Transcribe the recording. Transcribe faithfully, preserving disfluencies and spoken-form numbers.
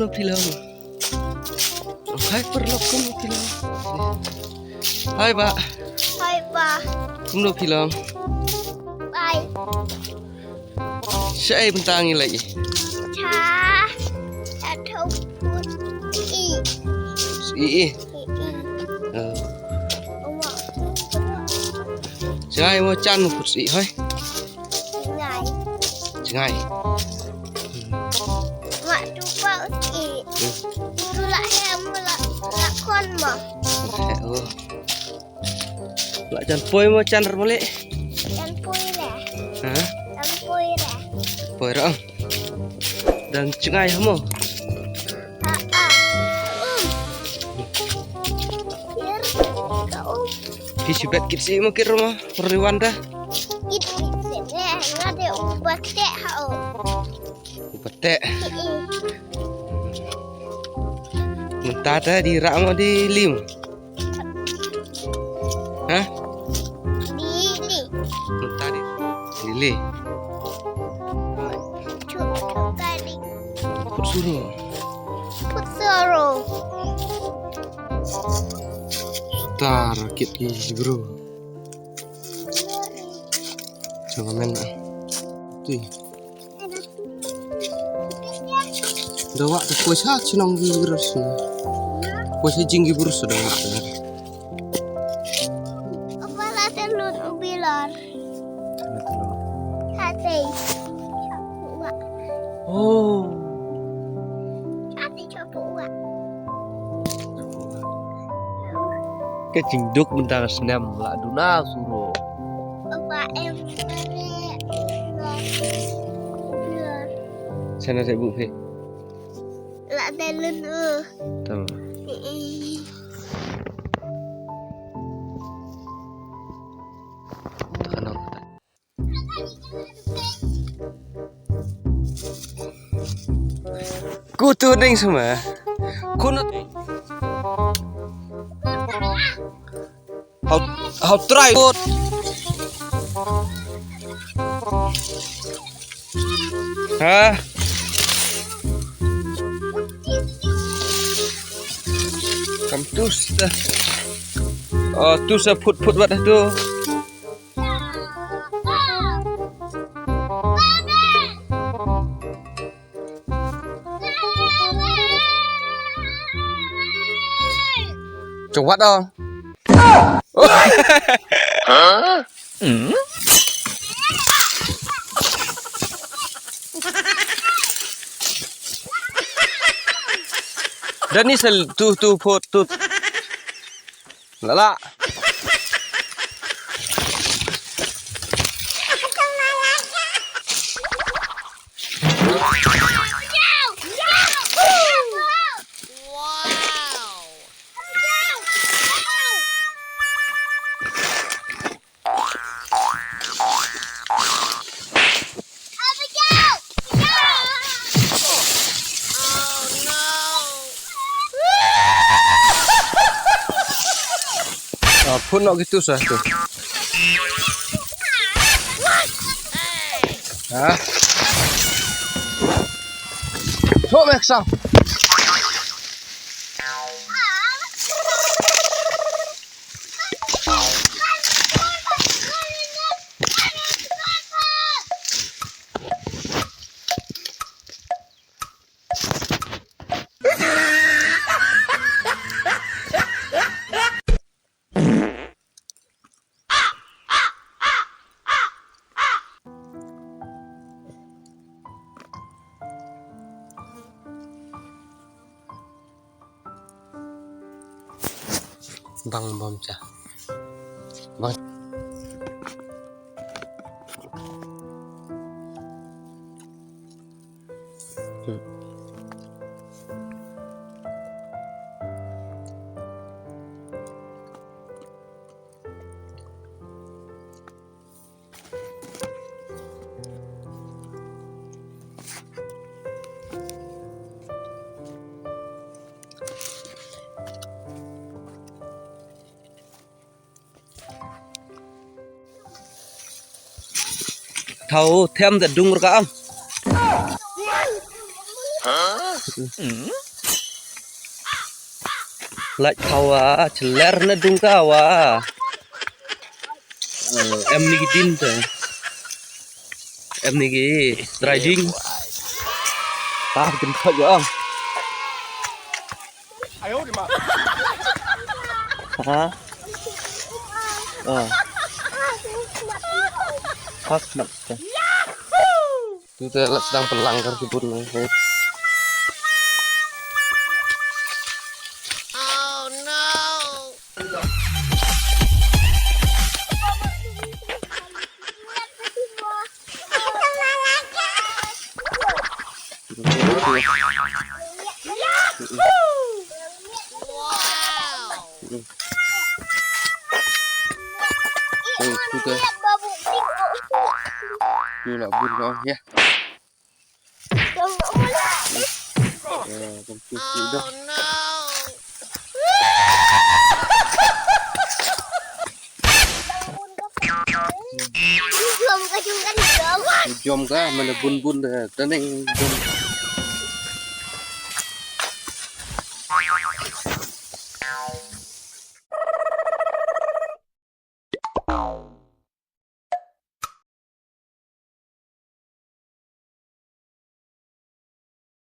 Phi long. Hai paralok, kumno phi long? Hai bah. Hai bah. Kumno phi long? Bye. Shaei mynta ngi leit? Sha, sha thong put i. I i. I i. Eh. Jngai mo, jan mo put i hoi. Jngai. Jngai. Mak tu pau i. Hmm. Tu la hem la la kon mo. Eh, oh. La jan poi mo, jan rmalik. Jan poi le. Ha? Jan poi le. Poi rong. Dan jngai mo. Ah, ah. Um. Kir ka um. Ki sibet kit si mo kir mo. Perliwan dah. Kit kit si le. Ngade ubat te ha o. Ubat te. Mynta ta di rak mo di lim. Ha? Dili. Mynta di. Dili. Chuk chuk kali. Put suro. Put suro. Tar kit ki bro. Jangan main. Ti. Dawa te poi sha chnong gi brus. Poi sha jing gi brus dawa te. Apa la telun ubilar? Hati. Oh. Hati coba. Ka jingduk mynta ka snem la duna suro. Papa em sare. Sana te bu phi. La dalun u. Tam. Kutu ding sama. Kunut. How, how try good. Ha? Kam tus ta. Oh, tus a put put wat tu. Chong wat dong. Dani sel tu tu phot tu. Lala. Ah, phun nok gitu sah tu. Ha? Sok mek sang. Bang bom cha. Bang. Thaw them da dung rka am. Lait khawa, cheler na dung kawa. Eh, em ni ki din te. Em ni ki riding. Ah, din khot yo. Ha? Ah. Hak nak te. Tu te la sdang pynlang kar ki bun. Eh, tu te. Tu la bun noh, ya. Eh, tu, tu, tu dah. Jom ka, mana bun bun dah. Taneng bun.